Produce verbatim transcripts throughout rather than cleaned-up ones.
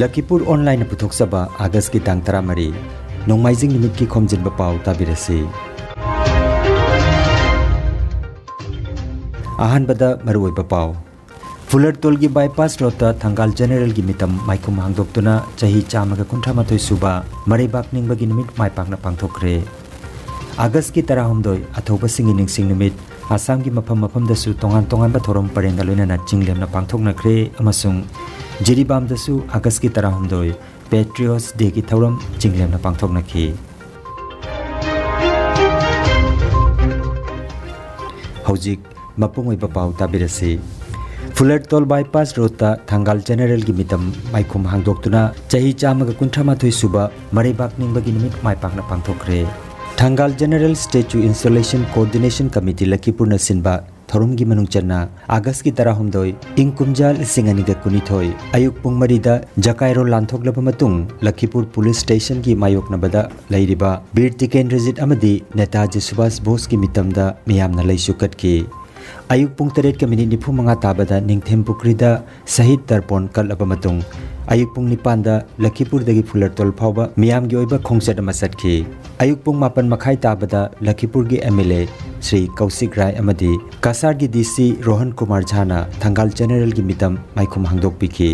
ꯂꯈꯤꯄꯨꯔ ꯑꯣꯟꯂꯥꯏꯟꯅ ꯄꯨꯊꯣꯛꯆꯕ ꯑꯥꯒꯁꯀꯤ ꯇꯥꯡ ꯇꯔꯥꯃꯔꯤ, ꯅꯣꯡꯃꯥꯏꯖꯤꯡ ꯅꯨꯃꯤꯠꯀꯤ ꯈꯣꯝꯖꯤꯟꯕ ꯄꯥꯎ ꯇꯥꯕꯤꯔꯁꯤ꯫ ꯑꯍꯥꯟꯕꯗ ꯃꯔꯨꯑꯣꯏꯕ ꯄꯥꯎ꯫ ꯐꯨꯂꯔꯇꯣꯜꯒꯤ ꯕꯥꯏꯄꯥꯁ ꯔꯣꯗꯇ ꯊꯪꯒꯥꯜ ꯖꯦꯅꯦꯔꯦꯜꯒꯤ ꯃꯤꯇꯝ ꯃꯥꯏꯈꯨꯝ ꯍꯥꯡꯗꯣꯛꯇꯨꯅ ꯆꯍꯤ ꯆꯥꯝꯃꯒ ꯀꯨꯟꯊ꯭ꯔꯥ ꯃꯥꯊꯣꯏ ꯁꯨꯕ ꯃꯔꯩꯕꯥꯛ ꯅꯤꯡꯕꯒꯤ ꯅꯨꯃꯤꯠ ꯃꯥꯏ ꯄꯥꯛꯅ ꯄꯥꯡꯊꯣꯛꯈ꯭ꯔꯦ꯫ ꯑꯥꯒꯁꯀꯤ ꯇꯔꯥꯍꯨꯝꯗꯣꯏ, ꯑꯊꯧꯕꯁꯤꯡꯒꯤ ꯅꯤꯡꯁꯤꯡ ꯅꯨꯃꯤꯠ꯫ ꯑꯁꯥꯝꯒꯤ ꯃꯐꯝ ꯃꯐꯝꯗꯁꯨ ꯇꯣꯉꯥꯟ ꯇꯣꯉꯥꯟꯕ ꯊꯧꯔꯝ ꯄꯔꯦꯡꯒ ꯂꯣꯏꯅꯅ ꯆꯤꯡꯂꯦꯝꯅ ꯄꯥꯡꯊꯣꯛꯅꯈ꯭ꯔꯦ ꯑꯃꯁꯨꯡ ꯖꯤꯔꯤꯕꯥꯝꯗꯁꯨ ꯑꯥꯒꯁꯀꯤ ꯇꯔꯥꯍꯨꯝꯗꯣꯏ Patriots Dayꯒꯤ ꯊꯧꯔꯝ ꯆꯤꯡꯂꯦꯝꯅ ꯄꯥꯡꯊꯣꯛꯅꯈꯤ꯫ ꯍꯧꯖꯤꯛ ꯃꯄꯨꯡ ꯑꯣꯏꯕ ꯄꯥꯎ ꯇꯥꯕꯤꯔꯁꯤ꯫ ꯐꯨꯂꯔꯇꯣꯜ ꯕꯥꯏꯄꯥꯁ ꯔꯣꯗꯇ ꯊꯪꯒꯥꯜ ꯖꯦꯅꯦꯔꯦꯜꯒꯤ ꯃꯤꯇꯝ ꯃꯥꯏꯈꯨꯝ ꯍꯥꯡꯗꯣꯛꯇꯨꯅ ꯆꯍꯤ ꯆꯥꯝꯃꯒ ꯀꯨꯟꯊ꯭ꯔꯥ ꯃꯥꯊꯣꯏ ꯁꯨꯕ ꯃꯔꯩꯕꯥꯛ ꯅꯤꯡꯕꯒꯤ ꯅꯨꯃꯤꯠ ꯃꯥꯏ ꯄꯥꯛꯅ ꯄꯥꯡꯊꯣꯛꯈ꯭ꯔꯦ꯫ Thangal general statue installation coordination committee ꯂꯈꯤꯄꯨꯔꯅ ꯁꯤꯟꯕ ꯊꯧꯔꯝꯒꯤ ꯃꯅꯨꯡ ꯆꯟꯅ ꯑꯥꯒꯁꯀꯤ ꯇꯔꯥꯍꯨꯝꯗꯣꯏ, ꯏꯪ ꯀꯨꯝꯖꯥ ꯂꯤꯁꯤꯡ ꯑꯅꯤꯒ ꯀꯨꯟꯅꯤꯊꯣꯏ, ꯑꯌꯨꯛ ꯄꯨꯡ ꯃꯔꯤꯗ ꯖꯀꯥꯏꯔꯣꯜ ꯂꯥꯟꯊꯣꯛꯂꯕ ꯃꯇꯨꯡ ꯂꯈꯤꯄꯨꯔ ꯄꯨꯂꯤꯁ ꯁ꯭ꯇꯦꯁꯟꯒꯤ ꯃꯥꯌꯣꯛꯅꯕꯗ ꯂꯩꯔꯤꯕ ꯕꯤꯔ ꯇꯤꯀꯦꯟꯗ꯭ꯔꯖꯤꯠ ꯑꯃꯗꯤ ꯅꯦꯇꯥꯖꯤ ꯁꯨꯚꯥꯁ ꯕꯣꯁꯀꯤ ꯃꯤꯇꯝꯗ ꯃꯤꯌꯥꯝꯅ ꯂꯩꯁꯨ ꯀꯠꯈꯤ꯫ ꯑꯌꯨꯛ ꯄꯨꯡ ꯇꯔꯦꯠꯀ ꯃꯤꯅꯤꯠ ꯅꯤꯐꯨ ꯃꯉꯥ ꯇꯥꯕꯗ ꯅꯤꯡꯊꯦꯝ ꯄꯨꯈ꯭ꯔꯤꯗ ꯁꯍꯤꯗ ꯇꯔꯄꯣꯟ ꯀꯠꯂꯕ ꯃꯇꯨꯡ, ꯑꯌꯨꯛ ꯄꯨꯡ ꯅꯤꯄꯥꯟꯗ ꯂꯈꯤꯄꯨꯔꯗꯒꯤ ꯐꯨꯂꯔꯇꯣꯜ ꯐꯥꯎꯕ ꯃꯤꯌꯥꯝꯒꯤ ꯑꯣꯏꯕ ꯈꯣꯡꯆꯠ ꯑꯃ ꯆꯠꯈꯤ꯫ ꯑꯌꯨꯛ ꯄꯨꯡ ꯃꯥꯄꯟ ꯃꯈꯥꯏ ꯇꯥꯕꯗ ꯂꯈꯤꯄꯨꯔꯒꯤ MLA ꯁ꯭ꯔꯤ ꯀꯧꯁꯤꯛ ꯔꯥꯏ ꯑꯃꯗꯤ ꯀꯁꯥꯔꯒꯤ DC ꯔꯣꯍꯟ ꯀꯨꯃꯥꯔ ꯖꯥꯅ ꯊꯪꯒꯥꯜ ꯖꯦꯅꯦꯔꯦꯜꯒꯤ ꯃꯤꯇꯝ ꯃꯥꯏꯈꯨꯝ ꯍꯥꯡꯗꯣꯛꯄꯤꯈꯤ꯫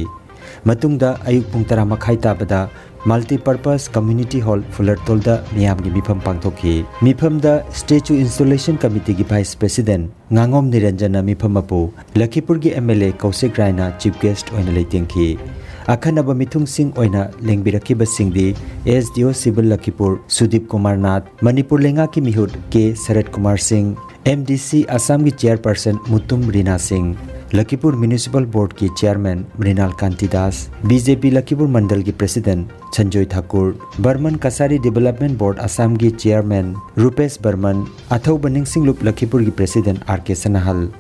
ꯃꯇꯨꯡꯗ ꯑꯌꯨꯛ ꯄꯨꯡ ꯇꯔꯥ ꯃꯈꯥꯏ ꯇꯥꯕꯗ Multipurpose Community Hall ꯐꯨꯂꯔꯇꯣꯜꯗ ꯃꯤꯌꯥꯝꯒꯤ ꯃꯤꯐꯝ ꯄꯥꯡꯊꯣꯛꯈꯤ꯫ ꯃꯤꯐꯝꯗ ꯁ꯭ꯇꯦꯆꯨ ꯏꯟꯁꯇꯣꯂꯦꯁꯟ ꯀꯃꯤꯇꯤꯒꯤ ꯚꯥꯏꯁ ꯄ꯭ꯔꯦꯁꯤꯗꯦꯟꯠ ꯉꯥꯉꯣꯝ ꯅꯤꯔꯟꯖꯟꯅ ꯃꯤꯐꯝ ꯃꯄꯨ ꯂꯈꯤꯄꯨꯔꯒꯤ MLA ꯀꯧꯁꯤꯛ ꯔꯥꯏꯅ ꯆꯤꯐ ꯒꯦꯁ꯭ꯠ ꯑꯣꯏꯅ ꯂꯩꯇꯦꯡꯈꯤ꯫ ꯑꯈꯟꯅꯕ ꯃꯤꯊꯨꯡꯁꯤꯡ ꯑꯣꯏꯅ ꯂꯦꯡꯕꯤꯔꯛꯈꯤꯕꯁꯤꯡꯗꯤ SDO Civil ꯂꯈꯤꯄꯨꯔ ꯁꯨꯗꯤꯞ ꯀꯨꯃꯥꯔ ꯅꯥꯊ, ꯃꯅꯤꯄꯨꯔ ꯂꯩꯉꯥꯛꯀꯤ ꯃꯤꯍꯨꯠ ꯀꯦ ꯁꯔꯠ ꯀꯨꯃꯥꯔ ꯁꯤꯡ, MDC ꯑꯁꯥꯝꯒꯤ ꯆꯦꯌꯔꯄꯔꯁꯟ ꯃꯨꯇꯨꯝ ꯔꯤꯅꯥ ꯁꯤꯡ, ꯂꯈꯤꯄꯨꯔ ꯃ꯭ꯌꯨꯅꯤꯁꯤꯄꯥꯜ ꯕꯣꯔꯗꯀꯤ ꯆꯦꯌꯔꯃꯦꯟ ꯃ꯭ꯔꯤꯅꯥꯜ ꯀꯥꯟꯇꯤ ꯗꯥꯁ, BJP ꯂꯈꯤꯄꯨꯔ ꯃꯟꯗꯜꯒꯤ president Sanjoy Thakur, Barman Kachari development board ꯑꯁꯥꯝꯒꯤ ꯆꯦꯌꯔꯃꯦꯟ ꯔꯨꯄꯦꯁ ꯕꯔꯃꯟ, ꯑꯊꯧꯕ ꯅꯤꯡꯁꯤꯡꯂꯨꯞ ꯂꯈꯤꯄꯨꯔꯒꯤ president R K Sanahal,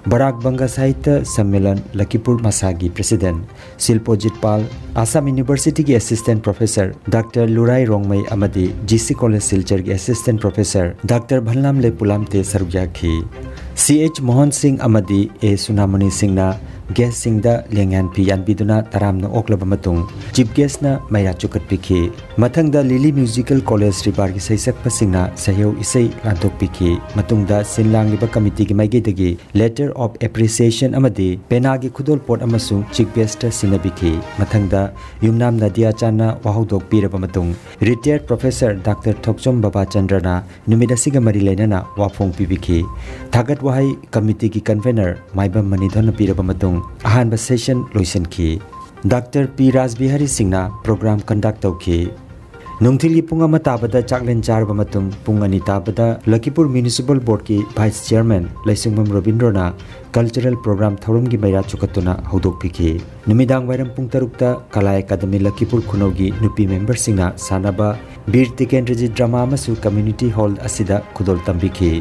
Barak Banga Sahitya Sammelan Lakhipur ꯃꯁꯥꯒꯤ ꯄ꯭ꯔꯦꯁꯤꯗꯦꯟꯠ ꯁꯤꯜꯄꯣꯖꯤꯠ ꯄꯥꯜ, ꯑꯁꯥꯝ ꯌꯨꯅꯤꯚꯔꯁꯤꯇꯤꯒꯤ assistant professor doctor Lurai Rongmei ꯑꯃꯗꯤ GC ꯀꯣꯂꯦꯖ ꯁꯤꯜꯆꯔꯒꯤ assistant professor doctor Vanlamle Pulamte ꯁꯔꯨꯛ ꯌꯥꯈꯤ꯫ C H ꯃꯣꯍꯟ ꯁꯤꯡ ꯑꯃꯗꯤ A ꯁꯨꯅꯥꯃꯅꯤ ꯁꯤꯡꯅ ꯒꯦꯁꯁꯤꯡꯗ ꯂꯦꯡꯌꯥꯟ ꯐꯤ ꯌꯥꯟꯕꯤꯗꯨꯅ ꯇꯔꯥꯝꯅ ꯑꯣꯛꯂꯕ ꯃꯇꯨꯡ ꯆꯤꯐ ꯒꯦꯁꯅ ꯃꯩꯔꯥ ꯆꯨꯀꯠꯄꯤꯈꯤ꯫ ꯃꯊꯪꯗ ꯂꯤꯂꯤ ꯃ꯭ꯌꯨꯖꯤꯀꯦꯜ ꯀꯣꯂꯦꯖ ꯔꯤꯕꯥꯔꯒꯤ ꯁꯩꯁꯛꯄꯁꯤꯡꯅ ꯁꯩꯍꯧ ꯏꯁꯩ ꯂꯥꯟꯊꯣꯛꯄꯤꯈꯤ꯫ ꯃꯇꯨꯡꯗ ꯁꯤꯟ ꯂꯥꯡꯂꯤꯕ ꯀꯃꯤꯇꯤꯒꯤ ꯃꯥꯏꯀꯩꯗꯒꯤ letter of appreciation ꯑꯃꯗꯤ ꯄꯦꯅꯥꯒꯤ ꯈꯨꯗꯣꯜꯄꯣꯠ ꯑꯃꯁꯨ ꯆꯤꯐ ꯒꯦꯁꯇ ꯁꯤꯟꯅꯕꯤꯈꯤ꯫ ꯃꯊꯪꯗ ꯌꯨꯝꯅꯥꯝ ꯅꯗꯤꯌꯥ ꯆꯥꯟꯅ ꯋꯥꯍꯧꯗꯣꯛ ꯄꯤꯔꯕ ꯃꯇꯨꯡ ꯔꯤꯇꯥꯌꯔ ꯄ꯭ꯔꯣꯐꯦꯁꯔ ꯗꯥꯛꯇꯔ ꯊꯣꯛꯆꯣꯝ ꯕꯕꯥꯆꯟꯗ꯭ꯔꯅ ꯅꯨꯃꯤꯠ ꯑꯁꯤꯒ ꯃꯔꯤ ꯂꯩꯅꯅ ꯋꯥꯐꯣꯡ ꯄꯤꯕꯤꯈꯤ꯫ ꯊꯥꯒꯠ ꯋꯥꯍꯩ ꯀꯃꯤꯇꯤꯒꯤ ꯀꯟꯚꯦꯅꯔ ꯃꯥꯏꯕꯝ ꯃꯅꯤꯙꯣꯟꯅ ꯄꯤꯔꯕ ꯃꯇꯨꯡ ꯑꯍꯥꯟꯕ ꯁꯦꯁꯟ ꯂꯣꯏꯁꯤꯟꯈꯤ꯫ ꯗꯥꯛꯇꯔ ꯄꯤ ꯔꯥꯖꯕꯤꯍꯥꯔꯤ ꯁꯤꯡꯅ ꯄ꯭ꯔꯣꯒ꯭ꯔꯥꯝ ꯀꯟꯗꯛ ꯇꯧꯈꯤ꯫ ꯅꯨꯡꯊꯤꯜꯒꯤ ꯄꯨꯡ ꯑꯃ ꯇꯥꯕꯗ ꯆꯥꯛꯂꯦꯟ ꯆꯥꯔꯕ ꯃꯇꯨꯡ ꯄꯨꯡ ꯑꯅꯤ ꯇꯥꯕꯗ ꯂꯈꯤꯄꯨꯔ ꯃ꯭ꯌꯨꯅꯤꯁꯤꯄꯥꯜ ꯕꯣꯔꯗꯀꯤ ꯚꯥꯏꯁ ꯆꯤꯌꯔꯃꯦꯟ ꯂꯩꯁꯤꯡꯕꯝ ꯔꯣꯕꯤꯟꯗ꯭ꯔꯣꯅ ꯀꯜꯆꯔꯦꯜ ꯄ꯭ꯔꯣꯒ꯭ꯔꯥꯝ ꯊꯧꯔꯝꯒꯤ ꯃꯩꯔꯥ ꯆꯨꯈꯠꯇꯨꯅ ꯍꯧꯗꯣꯛꯄꯤꯈꯤ꯫ ꯅꯨꯃꯤꯗꯥꯡ ꯋꯥꯏꯔꯝ ꯄꯨꯡ ꯇꯔꯨꯛꯇ ꯀꯂꯥ ꯑꯦꯀꯥꯗꯃꯤ ꯂꯈꯤꯄꯨꯔ ꯈꯨꯅꯧꯒꯤ ꯅꯨꯄꯤ ꯃꯦꯝꯕꯔꯁꯤꯡꯅ ꯁꯥꯟꯅꯕ ꯕꯤꯔ ꯇꯤꯀꯦꯟꯗ꯭ꯔꯖꯤꯠ ꯗ꯭ꯔꯃꯥ ꯑꯃꯁꯨ ꯀꯝꯃ꯭ꯌꯨꯅꯤꯇꯤ ꯍꯣꯜ ꯑꯁꯤꯗ ꯈꯨꯗꯣꯜ ꯇꯝꯕꯤꯈꯤ꯫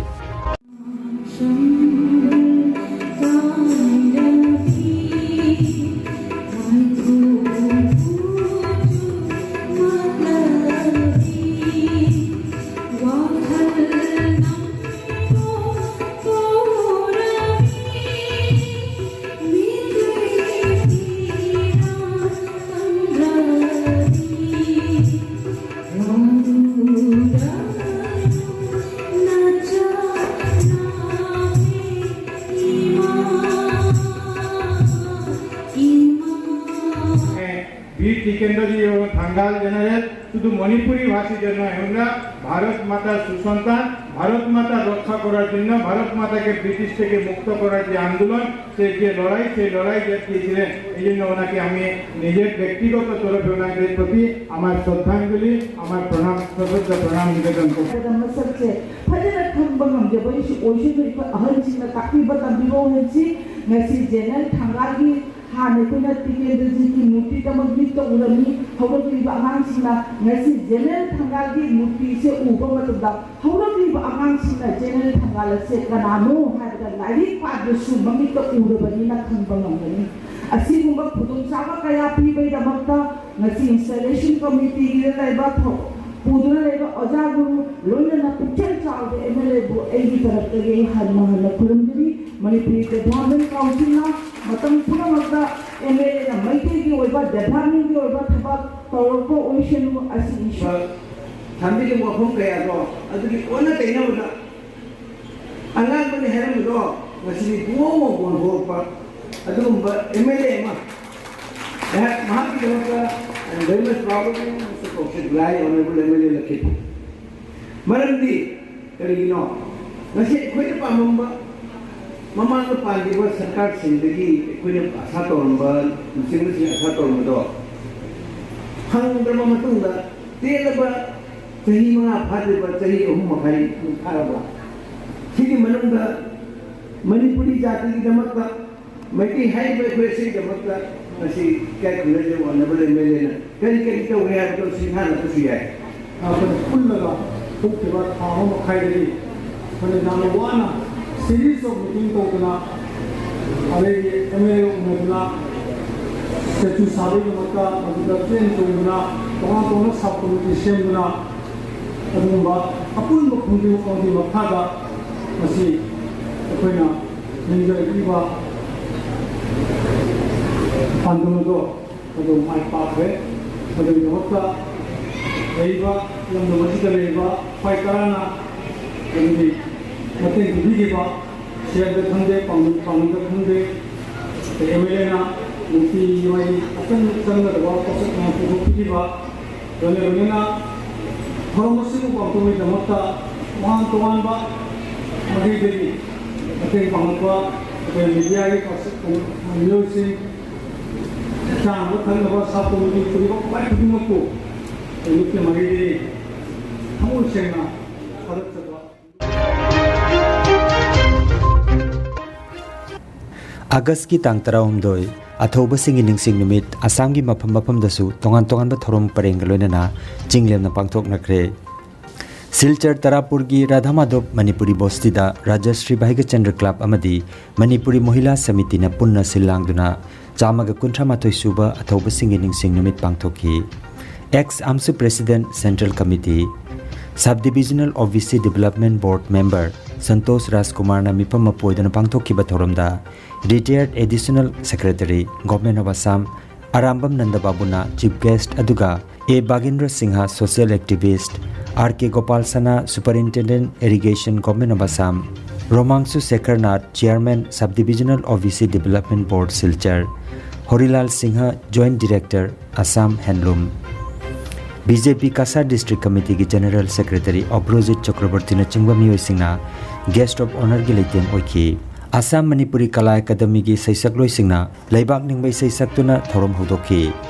বীর টিকেন্দ্রজী এবং থাঙ্গাল জেনারেল শুধু মণিপুরী ভাষী জন্য হেউলা ভারত মাতার সুসন্তান, ভারত মাতা রক্ষা করার জন্য, ভারত মাতাকে ব্রিটিশ থেকে মুক্ত করার যে আন্দোলন, সেই যে লড়াই, সেই লড়াই যে দিয়েছিলেন। এই জন্য ওনাকে আমি নিজের ব্যক্তিগত তরফে ওনাদের প্রতি আমার শ্রদ্ধাঞ্জলি, আমার প্রণাম, সশ্রদ্ধ প্রণাম নিবেদন করছি। ꯃꯁꯛꯁꯦ ꯐꯖꯅ ꯈꯪꯕ ꯉꯝꯗꯕ ꯑꯩꯁꯨ ꯑꯣꯏꯁꯅꯨ꯫ ꯑꯩꯈꯣꯏ ꯑꯍꯜꯁꯤꯡꯅ ꯇꯥꯛꯄꯤꯕ ꯇꯝꯕꯤꯕ ꯑꯣꯏꯍꯟꯁꯤ꯫ ꯉꯁꯤ ꯖꯦꯅꯦꯔꯦꯜ ꯊꯪꯒꯥꯜꯒꯤ ꯍꯥꯟꯅ ꯑꯩꯈꯣꯏꯅ ꯇꯤꯀꯦꯟꯗ꯭ꯔꯖꯤꯠꯀꯤ ꯃꯨꯔꯇꯤꯗꯃꯛ ꯃꯤꯠꯇ ꯎꯔꯝꯃꯤ꯫ ꯍꯧꯔꯛꯂꯤꯕ ꯑꯉꯥꯡꯁꯤꯡꯅ ꯉꯁꯤ ꯖꯦꯅꯦꯔꯦꯜ ꯊꯪꯒꯥꯜꯒꯤ ꯃꯨꯔꯇꯤꯁꯦ ꯎꯕ ꯃꯇꯝꯗ ꯍꯧꯔꯛꯂꯤꯕ ꯑꯉꯥꯡꯁꯤꯡꯅ ꯖꯦꯅꯦꯔꯦꯜ ꯊꯪꯒꯥꯜ ꯑꯁꯦ ꯀꯅꯥꯅꯣ ꯍꯥꯏꯕꯗ ꯂꯥꯏꯔꯤꯛ ꯄꯥꯗ꯭ꯔꯁꯨ ꯃꯃꯤꯠꯇ ꯎꯔꯕꯅꯤꯅ ꯈꯪꯕ ꯉꯝꯒꯅꯤ꯫ ꯑꯁꯤꯒꯨꯝꯕ ꯈꯨꯗꯣꯡꯆꯥꯕ ꯀꯌꯥ ꯄꯤꯕꯒꯤꯗꯃꯛꯇ ꯉꯁꯤ ꯏꯟꯁꯇꯣꯂꯦꯁꯟ ꯀꯃꯤꯇꯤꯒꯤꯗ ꯂꯩꯕ ꯊꯧ-, ꯄꯨꯗꯨꯅ ꯂꯩꯕ ꯑꯣꯖꯥ ꯒꯨꯔꯨ, ꯂꯣꯏꯅꯅ ꯄꯨꯛꯆꯦꯜ ꯆꯥꯎꯕ ꯑꯦꯝ ꯑꯦꯜ ꯑꯦꯕꯨ ꯑꯩꯒꯤ ꯇꯔꯞꯇꯒꯤ ꯑꯩ ꯍꯟꯅ ꯍꯟꯅ ꯈꯨꯔꯨꯝꯖꯔꯤ꯫ ꯃꯅꯤꯄꯨꯔꯤ ꯗꯦꯚꯂꯞꯃꯦꯟ ꯀꯥꯎꯟꯁꯤꯜꯅ ꯃꯇꯝ ꯄꯨꯝꯅꯃꯛꯇ ꯑꯦꯝ ꯑꯦꯜ ꯑꯦꯅ ꯃꯩꯇꯩꯒꯤ ꯑꯣꯏꯕ ꯗꯦꯚꯂꯞꯃꯦꯟꯒꯤ ꯑꯣꯏꯕ ꯊꯕꯛ ꯇꯧꯔꯛꯄ ꯑꯣꯏꯁꯅꯨ꯫ ꯑꯁꯤ ꯏꯁꯣꯔ ꯊꯝꯕꯤꯔꯤꯕ ꯋꯥꯐꯝ ꯀꯌꯥꯗꯣ ꯑꯗꯨꯒꯤ ꯑꯣꯟꯅ ꯇꯩꯅꯕꯗ ꯑꯉꯥꯡꯕꯅꯤ ꯍꯥꯏꯔꯝꯕꯗꯣ ꯉꯁꯤꯗꯤ ꯄꯨꯡꯍꯣꯡ ꯍꯣꯡꯗꯣꯛꯄ ꯑꯗꯨꯒꯨꯝꯕ ꯑꯦꯝ ꯑꯦꯜ ꯑꯦ ꯑꯃ ꯑꯩꯍꯥꯛ ꯃꯍꯥꯛꯀꯤꯗꯃꯛꯇ I am very much proud of you, Mister Kaushik Rai, Honorable M L A Lakhipur. ꯃꯔꯝꯗꯤ ꯀꯔꯤꯒꯤꯅꯣ? ꯉꯁꯤ ꯑꯩꯈꯣꯏꯅ ꯄꯥꯝꯃꯝꯕ, ꯃꯃꯥꯡꯗ ꯄꯥꯟꯈꯤꯕ ꯁꯔꯀꯥꯔꯁꯤꯡꯗꯒꯤ ꯑꯩꯈꯣꯏꯅ ꯑꯁꯥ ꯇꯧꯔꯝꯕ, ꯂꯨꯆꯤꯡꯕꯁꯤꯡ ꯑꯁꯥ ꯇꯧꯔꯝꯕꯗꯣ ꯐꯪꯗ꯭ꯔꯕ ꯃꯇꯨꯡꯗ, ꯇꯦꯜꯂꯕ ꯆꯍꯤ ꯃꯉꯥ ꯐꯥꯗ꯭ꯔꯤꯕ, ꯆꯍꯤ ꯑꯍꯨꯝ ꯃꯈꯥꯏ ꯐꯥꯔꯕ, ꯁꯤꯒꯤ ꯃꯅꯨꯡꯗ ꯃꯅꯤꯄꯨꯔꯤ ꯖꯥꯇꯤꯒꯤꯗꯃꯛꯇ, ꯃꯩꯇꯩ ꯍꯥꯏꯔꯤꯕ ꯑꯩꯈꯣꯏ ꯑꯁꯤꯒꯤꯗꯃꯛꯇ ꯉꯁꯤ ꯏꯀꯥꯏ ꯈꯨꯝꯅꯖꯕ ꯑꯣꯅꯔꯦꯕꯜ ꯑꯦꯝ ꯑꯦꯜ ꯑꯦꯅ ꯀꯔꯤ ꯀꯔꯤ ꯇꯧꯔꯦ ꯍꯥꯏꯕꯗꯣ ꯁꯤꯡꯊꯥꯅꯕꯁꯨ ꯌꯥꯏ꯫ ꯑꯩꯈꯣꯏꯅ ꯄꯨꯜꯂꯒ ꯍꯧꯈꯤꯕ ꯊꯥ ꯑꯃ ꯃꯈꯥꯏꯗꯒꯤ ꯑꯩꯈꯣꯏꯅ ꯌꯥꯝꯅ ꯋꯥꯅ series of meeting ꯇꯧꯗꯅ, ꯑꯗꯩꯗꯤ ꯑꯦꯝ ꯑꯦꯜ ꯑꯦ ꯎꯅꯗꯅ, ꯁ꯭ꯇꯦꯆꯨ ꯁꯥꯕꯒꯤꯗꯃꯛꯇ ꯃꯗꯨꯗ ꯆꯦꯟ ꯆꯣꯡꯗꯨꯅ, ꯇꯣꯉꯥꯟ ꯇꯣꯉꯥꯟꯕ ꯁꯕ ꯀꯣꯃꯤꯇꯤ ꯁꯦꯝꯗꯨꯅ, ꯑꯗꯨꯒꯨꯝꯕ ꯑꯄꯨꯟꯕ ꯈꯣꯡꯖꯦꯜ ꯑꯃꯒꯤ ꯃꯈꯥꯗ ꯉꯁꯤ ꯑꯩꯈꯣꯏꯅ ꯅꯤꯡꯖꯔꯛꯂꯤꯕ ꯄꯥꯟꯗꯝ ꯑꯗꯣ ꯑꯗꯨ ꯃꯥꯏ ꯄꯥꯛꯈ꯭ꯔꯦ꯫ ꯑꯗꯨꯒꯤꯗꯃꯛꯇ ꯂꯩꯔꯤꯕ ꯂꯝꯗꯝ ꯑꯁꯤꯗ ꯂꯩꯔꯤꯕ ꯈ꯭ꯋꯥꯏ ꯇꯔꯥꯅ ꯑꯗꯨꯒꯤ ꯃꯇꯦꯡ ꯄꯤꯕꯤꯈꯤꯕ, ꯁꯦꯜꯗ ꯈꯪꯗꯦ, ꯄꯥꯡꯒꯜ, ꯄꯥꯡꯒꯜꯗ ꯈꯪꯗꯦ, ꯑꯦꯝ ꯑꯦꯜ ꯑꯦꯅ ꯅꯨꯡꯇꯤꯒꯤ ꯃꯥꯒꯤ ꯑꯆꯪ ꯆꯪꯒꯗꯕ ꯄꯣꯠꯁꯛ ꯃꯌꯥꯝ ꯄꯨꯊꯣꯛꯄꯤꯈꯤꯕ, ꯂꯣꯏꯅ ꯂꯣꯏꯅꯅ ꯊꯧꯔꯝ ꯑꯁꯤꯕꯨ ꯄꯥꯡꯊꯣꯛꯄꯒꯤꯗꯃꯛꯇ ꯇꯣꯉꯥꯟ ꯇꯣꯉꯥꯟꯕ ꯃꯥꯏꯀꯩꯗꯒꯤ ꯃꯇꯦꯡ ꯄꯥꯡꯂꯛꯄ ꯑꯩꯈꯣꯏ ꯃꯤꯗꯤꯌꯥꯒꯤ ꯄꯥꯔꯁꯟ, ꯃꯤꯑꯣꯏꯁꯤꯡ, ꯆꯥꯅꯕ ꯊꯛꯅꯕ ꯁꯥꯐꯨ ꯃꯇꯦꯡ ꯄꯨꯔꯤꯕ ꯈ꯭ꯋꯥꯏ ꯈꯨꯗꯤꯡꯃꯛꯄꯨ ꯑꯩ ꯂꯨꯞꯀꯤ ꯃꯥꯏꯀꯩꯗꯒꯤ ꯊꯃꯣꯏ ꯁꯦꯡꯅ ꯊꯥꯒꯠꯆꯕ꯫ ꯑꯥꯒꯁꯀꯤ ꯇꯥꯡ ꯇꯔꯥꯍꯨꯝꯗꯣꯏ, ꯑꯊꯧꯕꯁꯤꯡꯒꯤ ꯅꯤꯡꯁꯤꯡ ꯅꯨꯃꯤꯠ ꯑꯁꯥꯝꯒꯤ ꯃꯐꯝ ꯃꯐꯝꯗꯁꯨ ꯇꯣꯉꯥꯟ ꯇꯣꯉꯥꯟꯕ ꯊꯧꯔꯝ ꯄꯔꯦꯡꯒ ꯂꯣꯏꯅꯅ ꯆꯤꯡꯂꯦꯝꯅ ꯄꯥꯡꯊꯣꯛꯅꯈ꯭ꯔꯦ꯫ ꯁꯤꯜꯆꯔ ꯇꯔꯥꯄꯨꯔꯒꯤ ꯔꯥꯙꯥ ꯃꯥꯙꯕ ꯃꯅꯤꯄꯨꯔꯤ ꯕꯣꯁꯇꯤꯗ ꯔꯥꯖꯁ꯭ꯔꯤ ꯚꯥꯏꯒꯆꯟꯗ꯭ꯔ ꯀ꯭ꯂꯕ ꯑꯃꯗꯤ ꯃꯅꯤꯄꯨꯔꯤ ꯃꯣꯍꯤꯂꯥ ꯁꯃꯤꯇꯤꯅ ꯄꯨꯟꯅ ꯁꯤꯜ ꯂꯥꯡꯗꯨꯅ ꯆꯥꯝꯃꯒ ꯀꯨꯟꯊ꯭ꯔꯥ ꯃꯥꯊꯣꯏ ꯁꯨꯕ ꯑꯊꯧꯕꯁꯤꯡꯒꯤ ꯅꯤꯡꯁꯤꯡ ꯅꯨꯃꯤꯠ ꯄꯥꯡꯊꯣꯛꯈꯤ꯫ Ex AMSU President, Central Committee, Sub Divisional OBC Development Board Member Santosh ꯔꯥꯖꯀꯨꯃꯥꯔꯅ ꯃꯤꯐꯝ ꯃꯄꯨ ꯑꯣꯏꯗꯨꯅ ꯄꯥꯡꯊꯣꯛꯈꯤꯕ ꯊꯧꯔꯝꯗ Retired Additional Secretary, Government of Assam Arambam ꯅꯟꯗꯕꯥꯕꯨꯅ Chief Guest, ꯑꯗꯨꯒ A ꯕꯥꯒꯦꯟꯗ꯭ꯔ Singh, Social Activist, R K Gopal ꯁꯅꯥ, Superintendent Irrigation, Government of Assam, ꯔꯣꯃꯥꯡꯁꯨ ꯁꯦꯈꯔꯅꯥꯊ, Chairman, Sub Divisional OBC Development Board, Silchar, ꯍꯣꯔꯤꯂꯥꯜ Singh, Joint Director, Assam Handloom, BJP Cachar District Committeeꯒꯤ General Secretary ꯑꯕ꯭ꯔꯣꯖꯤꯠ ꯆꯀ꯭ꯔꯕꯔꯇꯤꯅꯆꯤꯡꯕ ꯃꯤꯑꯣꯏꯁꯤꯡꯅ Guest of Honourꯒꯤ ꯂꯩꯇꯦꯡ ꯑꯣꯏꯈꯤ꯫ ꯑꯁꯥꯝ ꯃꯅꯤꯄꯨꯔꯤ ꯀꯂꯥ ꯑꯦꯀꯥꯗꯃꯤꯒꯤ ꯁꯩꯁꯛꯂꯣꯏꯁꯤꯡꯅ ꯂꯩꯕꯥꯛ ꯅꯤꯡꯕ ꯏꯁꯩ ꯁꯛꯇꯨꯅ ꯊꯧꯔꯝ ꯍꯧꯗꯣꯛꯈꯤ꯫